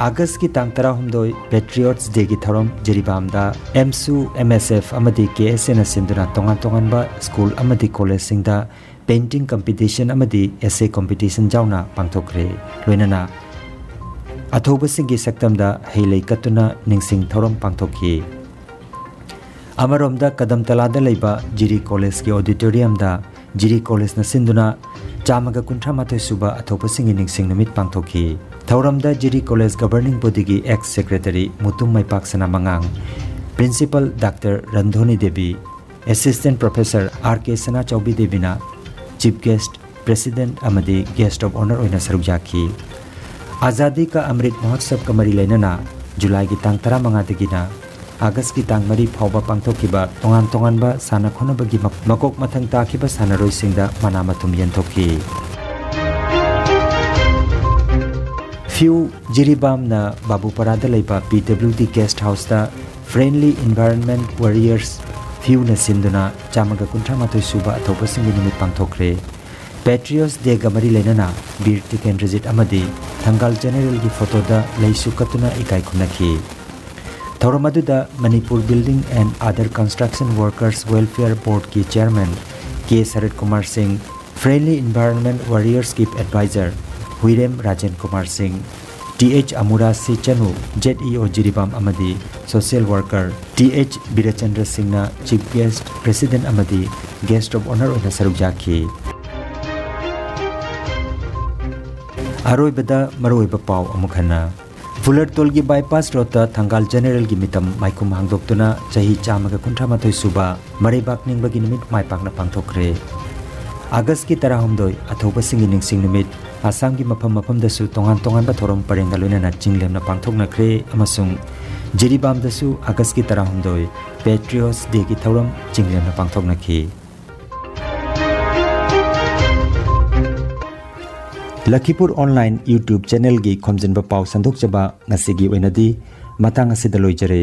ꯑꯥꯒꯁꯀꯤ ꯇꯥꯡ ꯇꯔꯥꯍꯨꯝꯗꯣꯏ ꯄꯦꯇ꯭ꯔꯤꯌꯣꯠꯁ ꯗꯦꯒꯤ ꯊꯧꯔꯝ ꯖꯤꯔꯤꯕꯥꯝꯗ ꯑꯦꯝꯁꯨ, ꯑꯦꯝ ꯑꯦꯁ ꯑꯦꯐ ꯑꯃꯗꯤ ꯀꯦ ꯑꯦꯁ ꯑꯦꯅ ꯁꯤꯟꯗꯨꯅ ꯇꯣꯉꯥꯟ ꯇꯣꯉꯥꯟꯕ ꯁ꯭ꯀꯨꯜ ꯑꯃꯗꯤ ꯀꯣꯂꯦꯖꯁꯤꯡꯗ ꯄꯦꯟꯇꯤꯡ ꯀꯝꯄꯤꯇꯤꯁꯟ ꯑꯃꯗꯤ ꯑꯦꯁꯦ ꯀꯝꯄꯤꯇꯤꯁꯟ ꯌꯥꯎꯅ ꯄꯥꯡꯊꯣꯛꯈ꯭ꯔꯦ꯫ ꯂꯣꯏꯅꯅ ꯑꯊꯧꯕꯁꯤꯡꯒꯤ ꯁꯛꯇꯝꯗ ꯍꯩ ꯂꯩ ꯀꯠꯇꯨꯅ ꯅꯤꯡꯁꯤꯡ ꯊꯧꯔꯝ ꯄꯥꯡꯊꯣꯛꯈꯤ꯫ ꯑꯃꯔꯣꯝꯗ ꯀꯗꯝꯇꯂꯥꯗ ꯂꯩꯕ ꯖꯤꯔꯤ ꯀꯣꯂꯦꯖꯀꯤ ꯑꯣꯗꯤꯇꯣꯔꯤꯌꯝꯗ ꯖꯤꯔꯤ ꯀꯣꯂꯦꯖꯅ ꯁꯤꯟꯗꯨꯅ ꯆꯥꯝꯃꯒ ꯀꯨꯟꯊ꯭ꯔꯥ ꯃꯥꯊꯣꯏ ꯁꯨꯕ ꯑꯊꯧꯕꯁꯤꯡꯒꯤ ꯅꯤꯡꯁꯤꯡ ꯅꯨꯃꯤꯠ ꯄꯥꯡꯊꯣꯛꯈꯤ꯫ ꯊꯧꯔꯝꯗ ꯖꯤꯔꯤ ꯀꯣꯂꯦꯖ ꯒꯕꯔꯅꯤꯡ ꯕꯣꯗꯤꯒꯤ ꯑꯦꯛꯁ ꯁꯦꯀ꯭ꯔꯦꯇꯔꯤ ꯃꯨꯇꯨꯝ ꯃꯩꯄꯥꯛ ꯁꯅꯥꯃꯉꯥꯡ, principal doctor Randhoni Devi, assistant professor R K Sanachaoubi ꯗꯦꯕꯤꯅ ꯆꯤꯐ ꯒꯦꯁ꯭ꯠ, ꯄ꯭ꯔꯦꯁꯤꯗꯦꯟꯠ ꯑꯃꯗꯤ ꯒꯦꯁ꯭ꯠ ꯑꯣꯐ ꯑꯣꯅꯔ ꯑꯣꯏꯅ ꯁꯔꯨꯛ ꯌꯥꯈꯤ꯫ ꯑꯥꯖꯥꯗꯤ ꯀꯥ ꯑꯃ꯭ꯔꯤꯠ ꯃꯍꯣꯠꯁꯕꯀ ꯃꯔꯤ ꯂꯩꯅꯅ ꯖꯨꯂꯥꯏꯒꯤ ꯇꯥꯡ ꯇꯔꯥꯃꯉꯥꯗꯒꯤꯅ ꯑꯥꯒꯁꯀꯤ ꯇꯥꯡ ꯃꯔꯤ ꯐꯥꯎꯕ ꯄꯥꯡꯊꯣꯛꯈꯤꯕ ꯇꯣꯉꯥꯟ ꯇꯣꯉꯥꯟꯕ ꯁꯥꯟꯅ ꯈꯣꯠꯅꯕꯒꯤ ꯃ-, ꯃꯀꯣꯛ ꯃꯊꯪ ꯇꯥꯈꯤꯕ ꯁꯥꯟꯅꯔꯣꯏꯁꯤꯡꯗ ꯃꯅꯥ ꯃꯊꯨꯝ ꯌꯦꯟꯊꯣꯛꯈꯤ꯫ ꯐꯤꯎ ꯖꯤꯔꯤꯕꯥꯝꯅ ꯕꯥꯕꯨꯄꯥꯔꯥꯗ ꯂꯩꯕ ꯄꯤ ꯗꯕ꯭ꯂꯤꯎ ꯗꯤ ꯒꯦꯁꯠ ꯍꯥꯎꯁꯇ Friendly Environment Warriors, ꯐꯤꯎꯅ ꯁꯤꯟꯗꯨꯅ ꯆꯥꯝꯃꯒ ꯀꯨꯟꯊ꯭ꯔꯥ ꯃꯥꯊꯣꯏ ꯁꯨꯕ ꯑꯊꯧꯕꯁꯤꯡꯒꯤ ꯅꯨꯃꯤꯠ ꯄꯥꯡꯊꯣꯛꯈ꯭ꯔꯦ꯫ Patriots Dayꯒ ꯃꯔꯤ ꯂꯩꯅꯅ ꯕꯤꯔ ꯇꯤꯀꯦꯟꯗ꯭ꯔꯖꯤꯠ ꯑꯃꯗꯤ ꯊꯪꯒꯥꯜ ꯖꯦꯅꯦꯔꯦꯜꯒꯤ ꯐꯣꯇꯣꯗ ꯂꯩꯁꯨ ꯀꯠꯇꯨꯅ ꯏꯀꯥꯏ ꯈꯨꯝꯅꯈꯤ꯫ ꯊꯧꯔꯝ ꯑꯗꯨꯗ Manipur Building and Other Construction Workers Welfare Boardꯀꯤ chairman K Sarat Kumar Singh, Friendly Environment Warriorsꯀꯤ advisor Huirem Rajen Kumar Singh, T H ꯑꯃꯨꯔꯥ ꯁꯤ ꯆꯅꯨ, ꯖꯦꯠ ꯏ ꯑꯣ ꯖꯤꯔꯤꯕꯥꯝ ꯑꯃꯗꯤ ꯁꯣꯁꯤꯌꯦꯜ ꯋꯥꯔꯀꯔ ꯇꯤ ꯑꯩꯆ ꯕꯤꯔꯆꯟꯗ꯭ꯔ ꯁꯤꯡꯅ ꯆꯤꯐ ꯒꯦꯁꯠ, ꯄ꯭ꯔꯦꯁꯤꯗꯦꯟꯠ ꯑꯃꯗꯤ ꯒꯦꯁꯠ ꯑꯣꯐ ꯑꯣꯅꯔ ꯑꯣꯏꯅ ꯁꯔꯨꯛ ꯌꯥꯈꯤ꯫ ꯑꯔꯣꯏꯕꯗ ꯃꯔꯨꯑꯣꯏꯕ ꯄꯥꯎ ꯑꯃꯨꯛ ꯍꯟꯅ꯫ ꯐꯨꯂꯔꯇꯣꯜꯒꯤ ꯕꯥꯏꯄꯥꯁ ꯔꯣꯗꯇ ꯊꯪꯒꯥꯜ ꯖꯦꯅꯦꯔꯦꯜꯒꯤ ꯃꯤꯇꯝ ꯃꯥꯏꯈꯨꯝ ꯍꯥꯡꯗꯣꯛꯇꯨꯅ ꯆꯍꯤ ꯆꯥꯝꯃꯒ ꯀꯨꯟꯊ꯭ꯔꯥ ꯃꯥꯊꯣꯏ ꯁꯨꯕ ꯃꯔꯩꯕꯥꯛ ꯅꯤꯡꯕꯒꯤ ꯅꯨꯃꯤꯠ ꯃꯥꯏ ꯄꯥꯛꯅ ꯄꯥꯡꯊꯣꯛꯈ꯭ꯔꯦ꯫ ꯑꯥꯒꯁꯀꯤ ꯇꯔꯥꯍꯨꯝꯗꯣꯏ, ꯑꯊꯧꯕꯁꯤꯡꯒꯤ ꯅꯤꯡꯁꯤꯡ ꯅꯨꯃꯤꯠ, ꯑꯁꯥꯝꯒꯤ ꯃꯐꯝ ꯃꯐꯝꯗꯁꯨ ꯇꯣꯉꯥꯟ ꯇꯣꯉꯥꯟꯕ ꯊꯧꯔꯝ ꯄꯔꯦꯡꯒ ꯂꯣꯏꯅꯅ ꯆꯤꯡꯂꯦꯝꯅ ꯄꯥꯡꯊꯣꯛꯅꯈ꯭ꯔꯦ ꯑꯃꯁꯨꯡ ꯖꯤꯔꯤꯕꯥꯝꯗꯁꯨ ꯑꯥꯒꯁꯀꯤ ꯇꯔꯥꯍꯨꯝꯗꯣꯏ Patriots Dayꯒꯤ ꯊꯧꯔꯝ ꯆꯤꯡꯂꯦꯝꯅ ꯄꯥꯡꯊꯣꯛꯅꯈꯤ꯫ ꯂꯈꯤꯄꯨꯔ online YouTube channelꯒꯤ ꯈꯣꯝꯖꯤꯟꯕ ꯄꯥꯎ ꯁꯟꯗꯣꯛꯆꯕ ꯉꯁꯤꯒꯤ ꯑꯣꯏꯅꯗꯤ ꯃꯇꯥꯡ ꯑꯁꯤꯗ ꯂꯣꯏꯖꯔꯦ꯫